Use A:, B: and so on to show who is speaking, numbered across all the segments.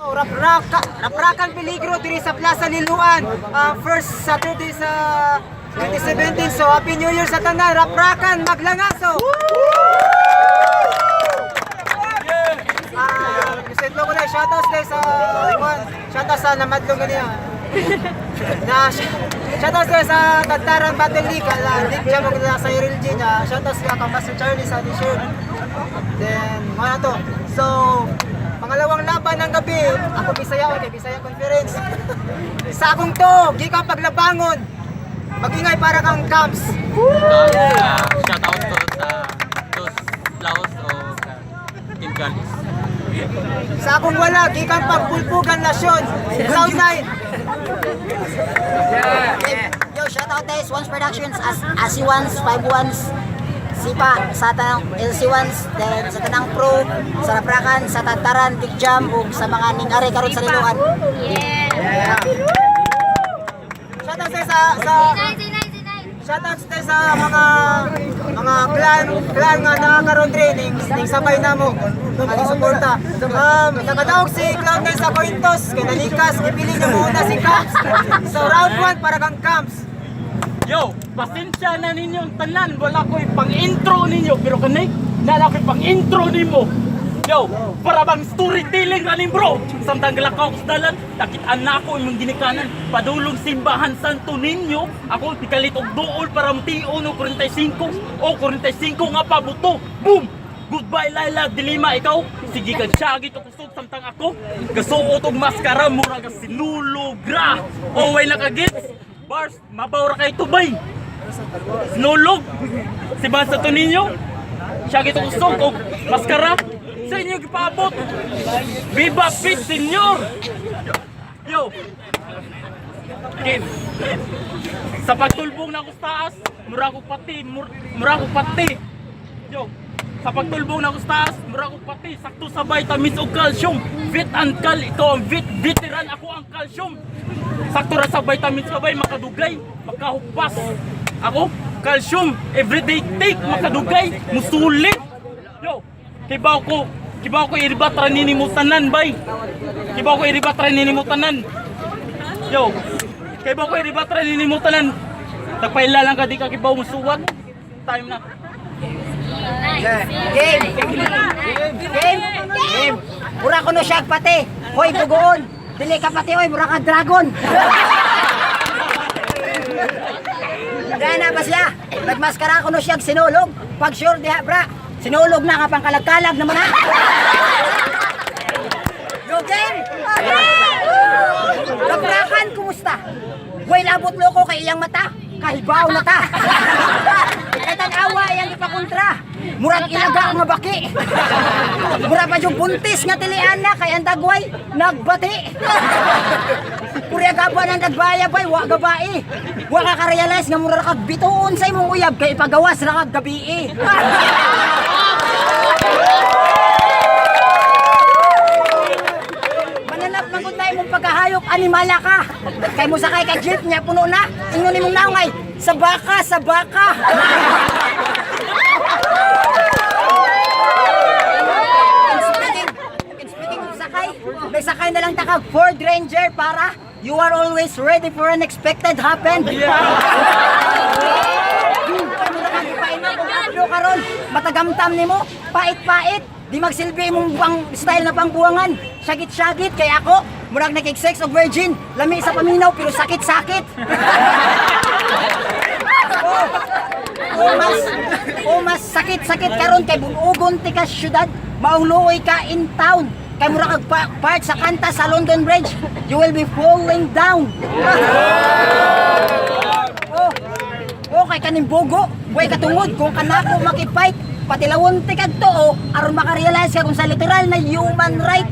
A: Rapraka, raprakan peligro diri sa Plaza Liloan. First Saturday sa 2017. So Happy New Year sa tanan. Raprakan maglangaso. Gusto ko na shoutouts dahil sa kwan, shoutouts sa namadlong ganiya. Na shoutouts dahil sa Tadtaran Battle League, ala League Jam og sa Cyril G niya. Shoutouts ka kang Master Charlie sa t-shirt. Then mga to. So pangalawang laban ng gabi, ako Bisaya kay Bisaya Conference. Sa akong to, gikan paglabangon. Magingay para kang Camps.
B: Shout out to sa Dos Laos o sa Team Galis.
A: Sa akong wala, gikan pagpulpugan nasyon. Cloud9.
C: Yo, shout out guys, Ones Productions, as Asi Ones, 5 Ones, Sipa, sa tanang LC Ones, then sa tanang Pro, sa Raprakan, sa Tataran, Big Jam, ug sa mga ning-ari karon sa Liloan.
D: Yeah.
A: Shoutout sa
D: Z9, Z9, Z9.
A: Shoutout sa mga clan nga nakakaroon training ning sabay namo ang suporta. Nakadaog si Cloud9 sa coin toss kay nalikas gipili niya muna si Camps. So round 1 para kang Camps.
B: Yo, pasensya na ninyo ang tanan. Wala ko'y pang-intro ninyo. Pero kanay, nala ko'y pang-intro nimo. Yo, para bang storytelling ra bro. Samtang galakaw ko sa dalan, nakitaan na ako imong ginikanan. Padulong simbahan Santo Niño, ako pikalit og duol para mation og 45 o 45 nga pabuto. Boom! Goodbye Laila, Dilima, ikaw. Sige kag syagit og kusog samtang ako. Gasuot og maskara mura ka sinulogra. O way nakagits. Bars, mabaw ra kay tubay. Sinulog. Si Bansa to ninyo. Siya gito kusog og maskara. Sa inyo gipaabot. Viva Pit, senyor! Yo. Game. Sa pagtulbong na ako sa taas, mura ko pati, mura ko pati. Yo. Sa pagtulbong na ako sa taas, mura ko pati, sakto sa vitamins ug calcium. Vit and cal, ikaw ang vit, veteran, ako ang calcium. Sakto ra sa vitamins ka bay, makadugay, makahupas. Ako, calcium, everyday take, makadugay, musulit. Yo, kibaw ko iribat ra nini mo tanan bay. Kibaw ko iribat ra nini mo tanan. Yo, kibaw ko iribat ra nini mo tanan. Nagpaila lang ka di ka kibaw musuwat. Time na.
C: Game! Game! Game! Mura ko no siya pati. Hoy, bugoon! Dili ka pati, oy, mura ka dragon! Gana ba siya? Nagmaskara ko no siya sinulog. Pag sure diha, bra. Sinulog na ka pang kalag-kalag naman ha. Yo, game! Kaprakan, kumusta? Way labot loko kay iyang mata. Kahibaw na ta. Kay tan-awa iyang ipakontra. Murag ilaga nga baki. Mura pa yung buntis nga tilian na kay ang dagway nagbati. Purya gaba ng nagbaya bay, wa gabae. Wa ka ka-realize nga mura ra kag bituon sa imong uyab kay ipagawas ra kag gabii. Mananap man gud na imong pagkahayop, animala ka. Kay mo sakay ka jeep niya puno na. Ingon nimong naongay, sa baka, sa baka. And speaking of sakay, may sakay na lang takag Ford Ranger para you are always ready for unexpected happen. Kay mo na kang ipainom kung abdo karon, matagamtam nimo, pait-pait, di magsilbi imong pang style na pangbuwangan. Syagit-syagit kay ako, murag nakig-sex og virgin, lami sa paminaw pero sakit-sakit. Oh, oh, mas sakit-sakit karon kay bunugon ti ka syudad, mauluoy ka in town. Kay mura kag part sa kanta sa London Bridge, you will be falling down. Oh, oh kay kaning bugo, way katungod kung kanako makifight, patilawon ti kag tuo aron makarealize ka kung sa literal na human right.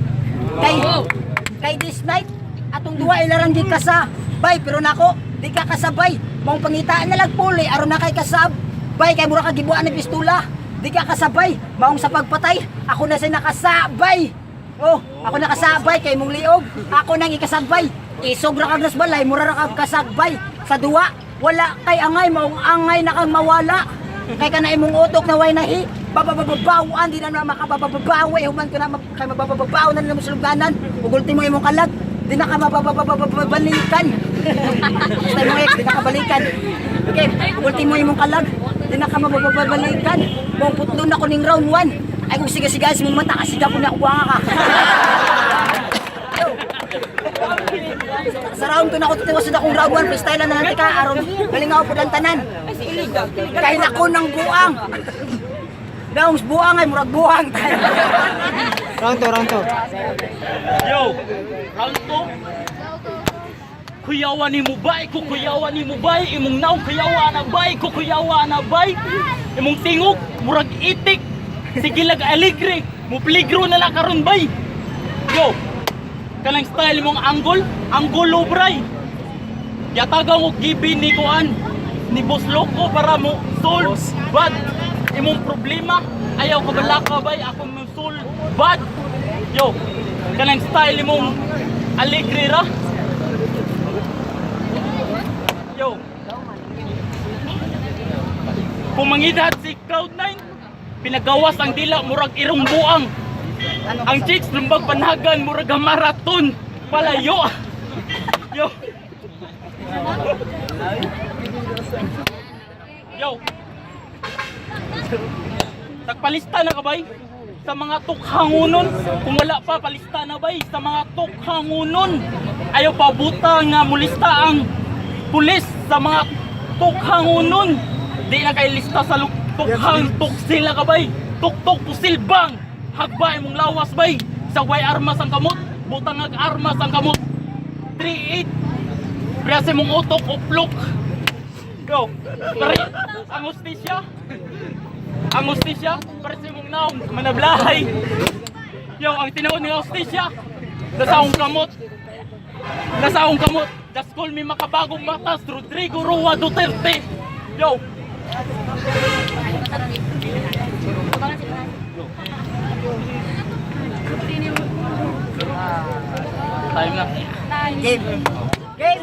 C: Kay this night atong duwa ilarang gi kasabay pero nako di ka kasabay maong pangitaan na lang puli aron na kay kasabay kay mura ka gibuan ng pistula di ka kasabay maong sa pagpatay ako na sa nakasabay. Oh, ako nakasabay kay mong liog. Ako nang ikasabay. Isog ra kag balay, mura ra kag kasagbay. Sa duwa, wala kay angay, maong angay na kang mawala. Kay kana imong utok na way nahi. Babababawaan, di na na makabababawi. Human ko na kay mabababaw na nila mo sa lugdanan. Ug ultimo imong kalag, di na ka mababababalikan. Basta imong ex, di na ka balikan. Okay, ug ultimo imong kalag, di na ka mabababalikan. Mong putlo na ko ning round 1. Ay kung siga-siga sa mong mata, kasiga ko na kuha ka. Yo. Sa round 2 na ako titiwasan akong round 1, freestyle na lang ka, aron galingaw po ang tanan. Kahit ako ng buang. Daong buang ay murag buang tayo.
A: Round 2, round 2.
B: Yo, round 2. Kuyawa ni mo bay, kukuyawa ni mo bay, imong naong kuyawa na bay, kukuyawa na bay. Imong tingog, murag itik. Sige lag aligre, mo peligro na lang karon bay. Yo, kanang style mong anggol, anggulo bray. Yatagang og gibi ni kuan ni Boss Loco para mo solve bad imong problema. Ayaw ka balaka bay, ako mo solve bad. Yo, kanang style imong aligre ra. Yo. Pumangidhat si Cloud9, pinagawas ang dila murag irong buang. Ang chicks lumbag panagan murag maraton palayo. Yo. Yo. Tagpalista na ka bay sa mga tukhangunon. Kung wala pa, palista na bay sa mga tukhangunon. Ayaw pa buta nga mulista ang pulis sa mga tukhangunon. Di na kay lista sa tukhang tuksil na ka bay. Tuktok pusil bang. Hagba imong lawas bay. Sa way armas ang kamot, butang ag armas ang kamot. 3-8. Priya sa imong utok uplok. Go. Pare, ang hustisya. Ang hustisya, pare sa imong naong manablahay. Yo, ang tinuod ng hustisya, nasa akong kamot. Nasa akong kamot. Just call me makabagong batas, Rodrigo Roa Duterte. Yo. Time na.
C: Game. Game.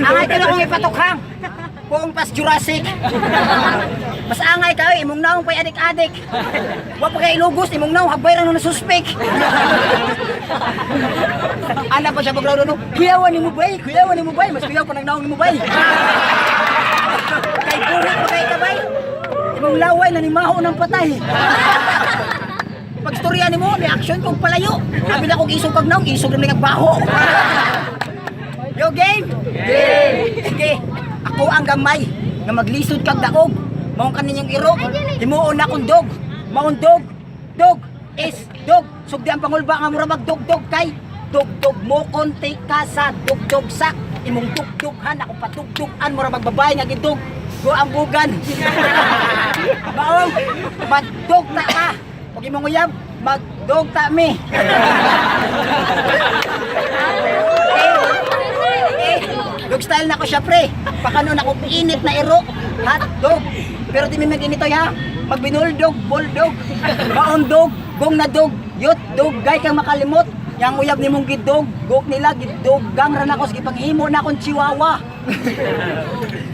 C: Angay ka na kung ipatukhang. Kung pas Jurassic. Mas angay kayo, imong naong pa'y adik-adik. Wa pa kay ilugos, imong naong hagbay ra na suspek. Ana pa siya pag no, kuyawan ni mo bay, kuyawan ni mo bay, mas kuyaw pa nang naong ni mo bay. Kay buhi pa kay kabay. Imong laway na nimaho ng patay. Pag storya nimo, reaction kog palayo. Abi na kog isog kag naong, isog ra ni kag baho. Yo game. Game. Sige. Ako ang gamay nga maglisod kag daog. Maong kaninyong iro. Himuon na akong dog. Maong dog. Dog is dog. Sugdi ang pangulba nga mura magdugdog kay dugdog mo konti ka sa dugdog sa imong dugdughan ako patugdugan mura magbabay nga gidug. Go ang bugan. Maong magdog ta ka. Pag imong uyab, magdog ta mi. Eh, dog style na ko siya pre. Pakanon ako init na iro, hot dog. Pero di mi mag-initoy ha. Magbinuldog, bulldog, maundog, gong na dog, yot dog, gay kang makalimot. Yang uyab ni mong gidog, gok nila gidog, gang ra na ko sige panghimo na akong chihuahua.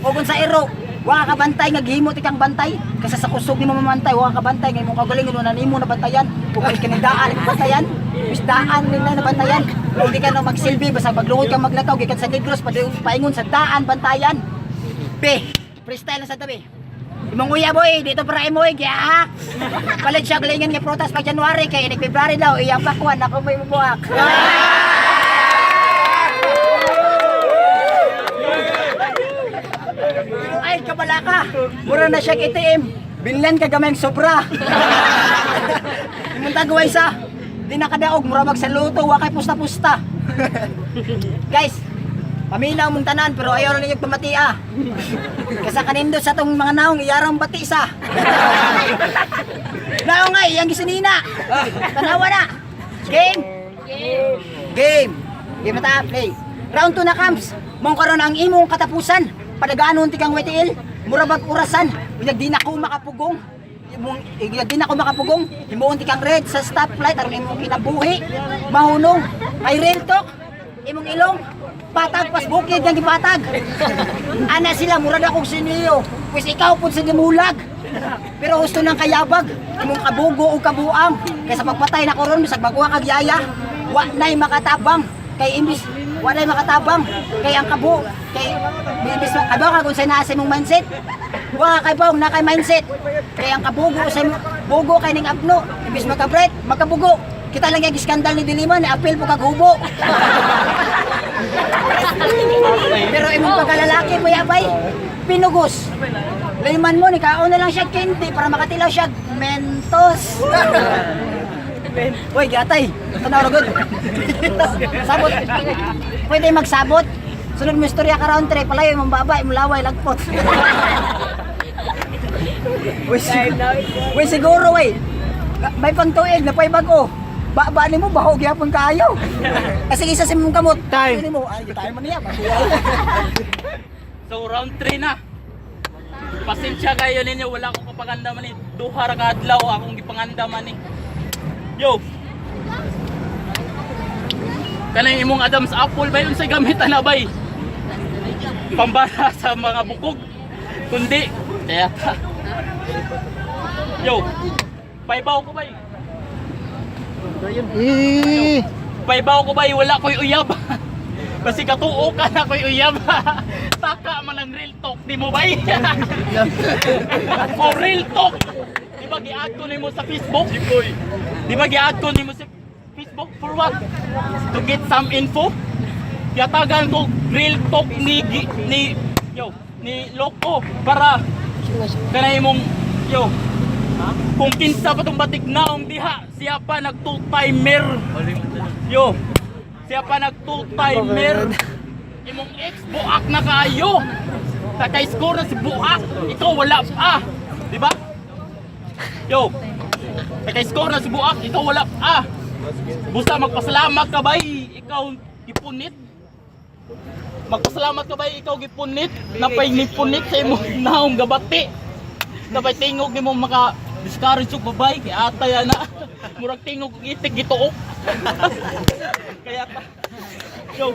C: O kung sa iro, wa ka bantay nga gihimo ti kang bantay kaysa sa kusog nimo mamantay, wa ka bantay nga imong kagalingon wala nimo nabantayan ug kung kinindaan imong bantayan, isdaan nila nabantayan. Kung di ka na magsilbi basta maglungod ka maglakaw gikan sa Negros paingon sa daan bantayan. P, freestyle na sa tabi. Imong uya boy, dito para imo eh, giahak. Palit siya galingan nga prutas pag January kay inig February daw iyang pakuan ako may mubuak. Ay, kabala ka. Mura na siya ATM. Binlan ka gamay ang sobra. Imong tagaway sa di nakadaog mura mag sa luto wa kay pusta-pusta. Guys, paminaw mong tanan pero ayaw na ninyo pamatia. Kasa kanindo sa tong mga naong iyarang bati sa. Naong ay iyang gisinina. Tanawa na. Game. Game. Game na ta, play. Round 2 na camps. Mong karon ang imong katapusan. Padaganon ti kang WTL. Mura bag orasan. Unyag di na ko makapugong. Imong unyag di na ko makapugong. Himuon ti kang red sa stoplight aron imong kinabuhi. Mahunong. Ay real talk. Imong ilong. Patag pas bukid nga gipatag. Ana sila murad akong siniyo. Pwes ikaw pud sa gimulag. Pero husto nang kayabag, imong kabugo o kabuang. Kaysa pagpatay na koron bisag makuha kag yaya, wa nay makatabang. Kay imbis wa nay makatabang kay ang kabo kay imbis kabaw ka kung sa naa sa imong mindset. Wa kay baw na kay mindset. Kay ang kabugo sa imong bugo kay ning abno, imbis makabret, makabugo. Kita lang yung iskandal ni Diliman, apil po kag hubo. Pero imong pagkalalaki mo yabay, pinugos. Layman mo, nikaon na lang siya candy para makatilaw siya Mentos. Uy, gatay. Tanaw ra gud. Sabot. Pwede magsabot. Sunod mo istorya ka round 3, palayo imong baba, imong laway lagpot. Uy, uy, siguro wey. May pangtuig na pa'y bago. Ba nimo baho gyapon kaayo. Kasi isa sa imong kamot.
A: Time.
C: Ano mo, ay time man niya.
B: So round 3 na. Pasensya kayo ninyo, wala akong kapanganda man ni. Duha ra ka adlaw akong gipanganda man ni. Yo. Kanang imong Adam's apple ba yun sa gamitan na bay? Pambara sa mga bukog. Kundi kaya ta. Yo. Paybaw ko bay.
A: Eh.
B: Paybaw ko bay, wala ko'y uyab. Kasi katuo ka na ko'y uyab. Taka man ang real talk di mo bay. O real talk. Di ba gi-add ko nimo sa Facebook? Di ba gi-add ko nimo sa Facebook for what? To get some info? Yatagan ko real talk ni ni yo ni Loco para kanay imong yo kung kinsa pa tong batik naong diha siya pa nag two timer. Yo, siya pa nag two timer. Imong ex buak na kaayo. Takay score na si buak, ikaw wala pa. Di ba? Yo. Takay score na si buak, ikaw wala pa. Busa magpasalamat ka bay, ikaw gipunit. Magpasalamat ka bay, ikaw gipunit. Napay nipunit sa imong naong gabati. Napay tingog nimo maka discourage og babay kay atay ana. Murag tingog og itik gituok. Kaya ta. Yo.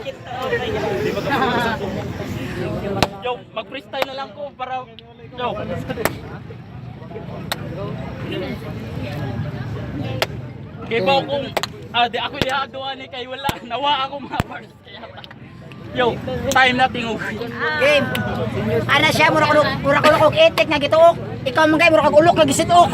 B: Yo, mag-freestyle na lang ko para yo. Kay ba kung di ako ihaduan ni kay wala nawa ako mga bars kaya ta. Yo, time na tingog.
C: Game. Ana siya mura ko mura ko og itik nga gituok. Ikaw man kay mura kag ulok nga gisitok.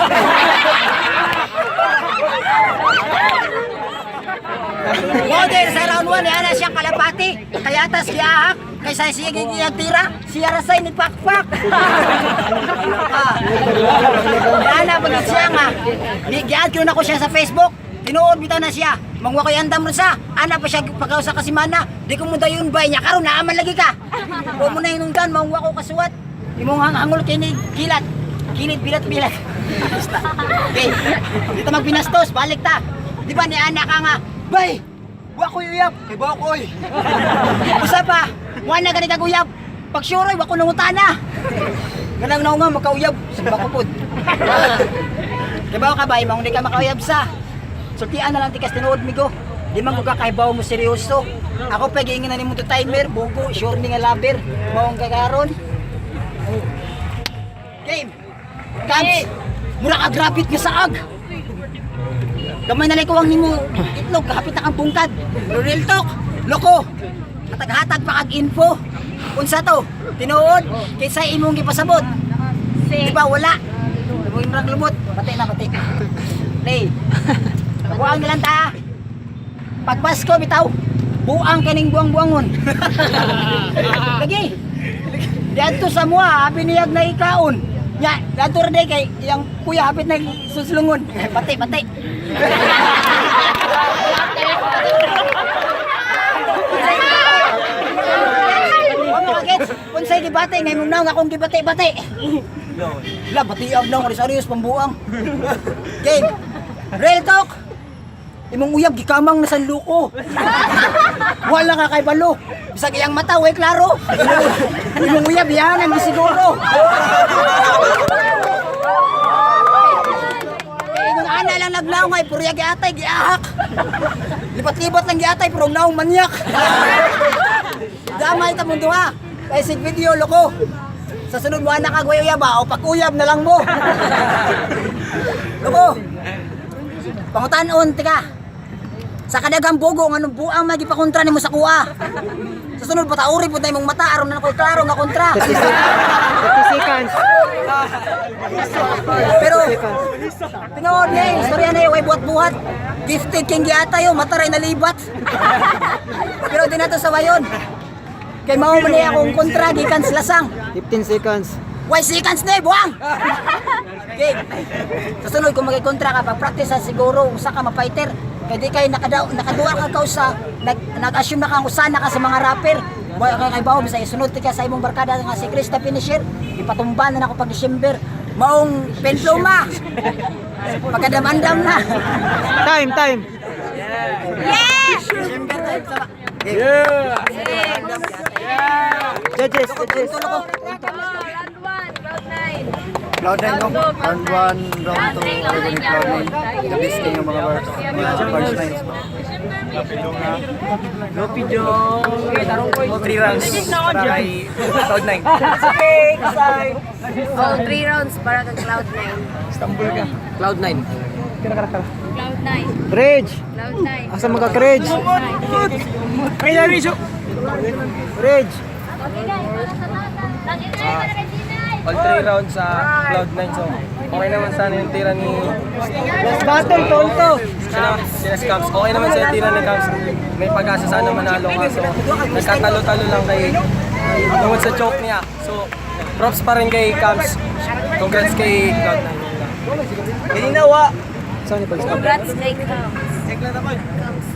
C: Model sa round 1 ni ana siya kalapati. Kaya tas giahak kay sa siya gigiyag tira, siya rasay ni pakpak. Ana pagit siya nga. Giad ko na ko siya sa Facebook. Tinuod bitaw na siya. Mangwa koy andam ro sa. Ana pa siya pagkaw sa kasimana. Di ko mo dayon bay niya karon naaman lagi ka. Wa mo na hinungdan mangwa ko kasuwat. Imong hangol kini kilat. Kilid bilat bilat. Basta. Okay. Dito magbinastos, balik ta. Di ba ni ana ka nga, bay, wa ko uyab, kay ba ko oy. Usa pa, wa na gani kag uyab. Pag syuroy, wa ko nangutana. Ganang naunga makauyab, simba ko pod. Kay ba ka bay, maong di ka makauyab sa. Sultian na lang tikas tinuod migo. Di man ko kakaibaw mo seryoso. Ako pa giingin na nimo to timer, bugo, sure ni nga laber. Maong kakaron. Game. Cams. Mura ka grapit nga saag. Gamay na lang ko ang nimo itlog, kahapit na kang bungkad. Pero real talk, loko. Hatag-hatag pa kag info. Unsa to? Tinuod kaysa imong gipasabot. Di ba wala? Imong rang lumot. Pati na pati. Play. Buang na lang ta. Pag Pasko bitaw, buang kaning buang-buangon. Lagi. Diadto sa mua, habi niyag na ikaon. Nya, diadto ra day kay iyang kuya hapit na suslungon. Pati, pati. Wa mo kagets, unsay gibati ngay mong naong akong gibati-bati. La batiag na ko serious pambuang. Game. Real talk. Imong uyab gikamang na sa luko. Wala ka kay balo. Bisag iyang mata way klaro. Imong uyab yan ang gisiguro. Kay ingon ana lang naglaong ay puro giatay giahak. Lipat-lipat lang giatay pero naong manyak. Damay ta mong duha. Kay sig video loko. Sa sunod mo anak kag uyab ba o pag-uyab na lang mo. Loko. Pangutanon tika. Sa kadaghang bogo nganong buang magipakontra nimo sa kuha. Sa sunod patauri pud na imong mata aron na ko'y klaro nga kontra.
A: 30 seconds.
C: Pero tinuod niya eh, istorya na way buhat-buhat. Gifted king giata yo, mataray na libat. Pero di nato sa wayon. Kay mao man niya akong kontra gikan sa lasang.
A: 15 seconds.
C: Way seconds na eh, buwang! Okay. Sa sunod, kung magkikontra ka, pag-practice sa siguro, usa ka ma-fighter. Kaya di kay nakaduwa ka kausa, nag-assume na kang usana ka sa mga rapper. Wa kay kay bawo bisa isunod ti ka sa imong barkada nga si Krista Finisher, ipatumba na nako pag December. Maong penpluma. Pagkadam-andam na.
A: Time, time.
D: Yeah!
A: Judges, judges.
D: Round 1, round 9.
E: Cloud 9 no? Round 1, round 2, organic Cloud 9. The best king yung mga bars. Bars 9.
F: Three rounds para kay Cloud 9.
D: Oh, 3 rounds para kang Cloud 9.
F: Cloud 9.
D: Cloud 9.
A: Bridge.
D: Cloud 9.
A: Asa mga bridge? Bridge.
D: Okay guys, para sa tata. Para kay Sinay.
F: All three rounds sa Cloud 9. So, okay naman sana yung tira ni
A: Last battle, tonto.
F: sila si Cams. Okay naman sa yung tira ni Cams. May pag-asa sana manalo ka. So, nagkatalo-talo lang kay tungkol sa choke niya. So, props pa rin kay Cams. Congrats kay Cloud 9.
A: Saan ni pag-stop?
D: Congrats kay Cams. Cams, Cams.